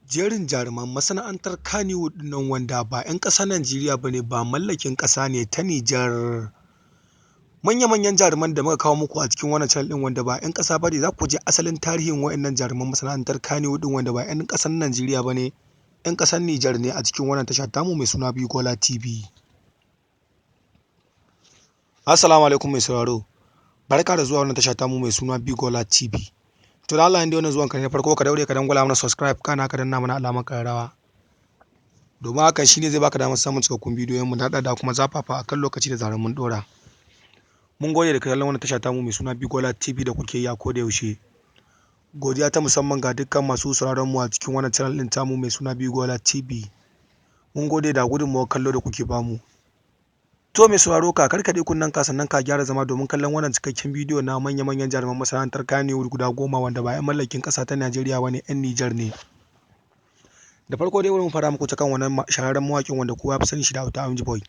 Jerin jaruman masana'antar Kannywood ɗin nan wanda ba 'yan ƙasar Najeriya ba ne ba, mallakin ƙasa ne ta Nijar. Manya-manyan jaruman da muka kawo muku a cikin wannan channel ɗin wanda ba 'yan ƙasa ba ne, za ku ji asalin tarihin waɗannan jaruman masana'antar Kannywood ɗin wanda ba 'yan ƙasar Najeriya ba ne, 'yan ƙasar Nijar ne, a cikin wannan tasha tamu mai suna Bigola TV. Assalamu alaikum mai sauraro. Barka da zuwa wannan tasha tamu mai suna Bigola TV. To da Allah, inda wannan zuwan ka ne farko, ka daure ka dangwala mana subscribe, kana ka danna mana alamar ƙararrawa. Domin hakan shine zai baka damar samun cikakkun bidiyon mu da da kuma zafafa a kan lokaci da zarar mun dora. Mun gode da kallon wannan tasha tamu mai suna Bigola TV da kuke yi a koda yaushe. Godiya ta musamman ga dukkan masu sauraron mu a cikin wannan channel ɗin tamu mai suna Bigola TV. Mun gode da gudunmawar kallo da kuke bamu. To mai sauraro, ka karkaɗe kunnen ka, sannan ka gyara zama domin kallon wannan cikakken bidiyo na manya-manyan jaruman masana'antar Kannywood guda 10 wanda ba 'yan mallakin ƙasa ta Najeriya ba ne, 'yan Nijar ne. Da farko dai, bari mu fara muku ta kan wannan shahararren mawaƙin wanda kowa ya fi sani shi da Auta MG Boy.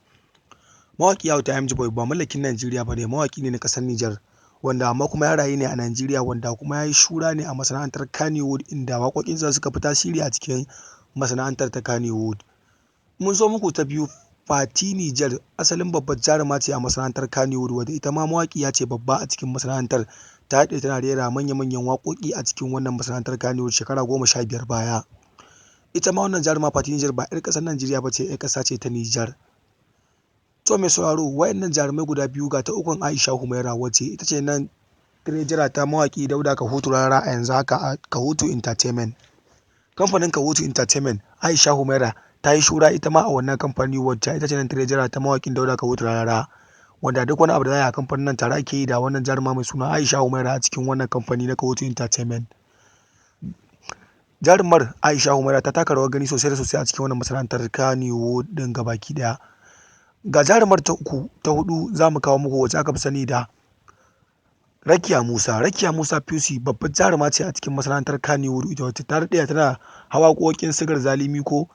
Mawaƙi Auta MG Boy ba mallakin Najeriya ba ne, mawaƙi ne na ƙasar Nijar, wanda amma kuma ya rayu ne a Najeriya, wanda kuma ya yi shura ne a masana'antar Kannywood, inda waƙoƙinsa suka fi tasiri a cikin masana'antar ta Kannywood. Mun zo muku ta biyu, Fati Nijar, asalin babbar jaruma ce a masana'antar Kannywood, wadda ita ma mawaƙiya ce babba a cikin masana'antar. Ta daɗe tana rera manya-manyan waƙoƙi a cikin wannan masana'antar Kannywood shekara 15 baya. Ita ma wannan jaruma Fati Nijar ba 'yar ƙasar Najeriya ba ce, 'yar ƙasa ce ta Nijar. To mai sauraro, wayannan jarumai guda biyu, ga ta ukun, Aisha Humaira, wacce ita ce nan treasurer ta mawaƙi Dauda Kahutu Rarara a yanzu haka a Kahutu Entertainment. Kamfanin Kahutu Entertainment, Aisha Humaira ta yi shura ita ma a wannan kamfani, wacce ita ce nan treasurer ta mawaƙin Dauda Kahutu Rarara. Wanda duk wani abu da za a yi a kamfanin nan, tare ake yi da wannan jaruma mai suna Aisha Humaira a cikin wannan kamfani na Kahutu Entertainment. Jarumar Aisha Humaira ta taka rawar gani sosai da sosai a cikin wannan masana'antar Kannywood ɗin gabaki ɗaya. Ga jarumar ta uku, ta hudu za mu kawo muku, wacce aka fi sani da Rakiya Musa. Rakiya Musa Pussy babbar jaruma ce a cikin masana'antar Kannywood ita, wacce ta daɗe tana hawa waƙoƙin Sigar Zalimi ko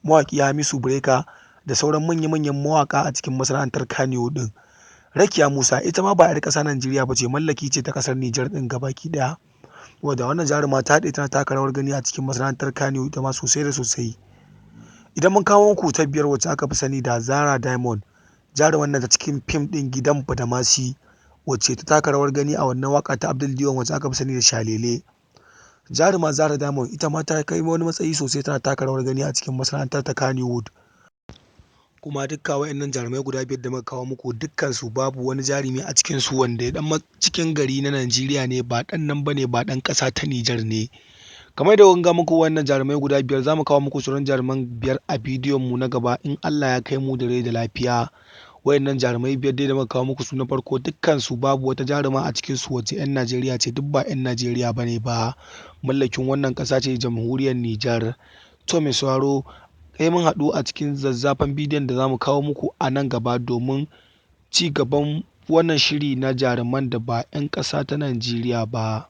mawaƙi Hamisu Breaker da sauran manya-manyan mawaƙa a cikin masana'antar Kannywood ɗin. Rakiya Musa ita ma ba 'yar ƙasa Najeriya ba ce, mallaki ce ta ƙasar Nijar ɗin gabaki ɗaya. Wadda wannan jaruma ta daɗe tana taka rawar gani a cikin masana'antar Kannywood ita ma sosai da sosai. Idan mun kawo muku ta biyar, wacce aka fi sani da Zara Diamond, jarumar nan ta cikin fim ɗin Gidan Badamasi, wacce ta taka rawar gani a wannan waƙa ta Abdul Diwan wacce aka fi sani da Shalele. Jaruma Zara Diamond ita ma ta kai wani matsayi sosai, tana taka rawar gani a cikin masana'antar ta Kannywood. Kuma dukka waɗannan jarumai guda biyar da muka kawo muku, dukkansu babu wani jarumi a cikinsu wanda ya ɗan cikin gari na Najeriya ne, ba ɗan nan ba ne ba, ɗan ƙasa ta Nijar ne. Kamar yadda kuka ga muku wannan jarumai guda biyar, za mu kawo muku sauran jaruman biyar a bidiyon mu na gaba in Allah ya kai mu da rai da lafiya. Wayannan jarumai biyar dai da muka kawo muku su na farko, dukkansu babu wata jaruma a cikin su wacce 'yan Najeriya ce, duk ba 'yan Najeriya bane ba, mallakin wannan ƙasa ce, Jamhuriyar Nijar. To mai sauraro, sai mun haɗu a cikin zazzafan bidiyon da za mu kawo muku a nan gaba domin ci gaban wannan shiri na jaruman da ba 'yan ƙasa ta Najeriya ba.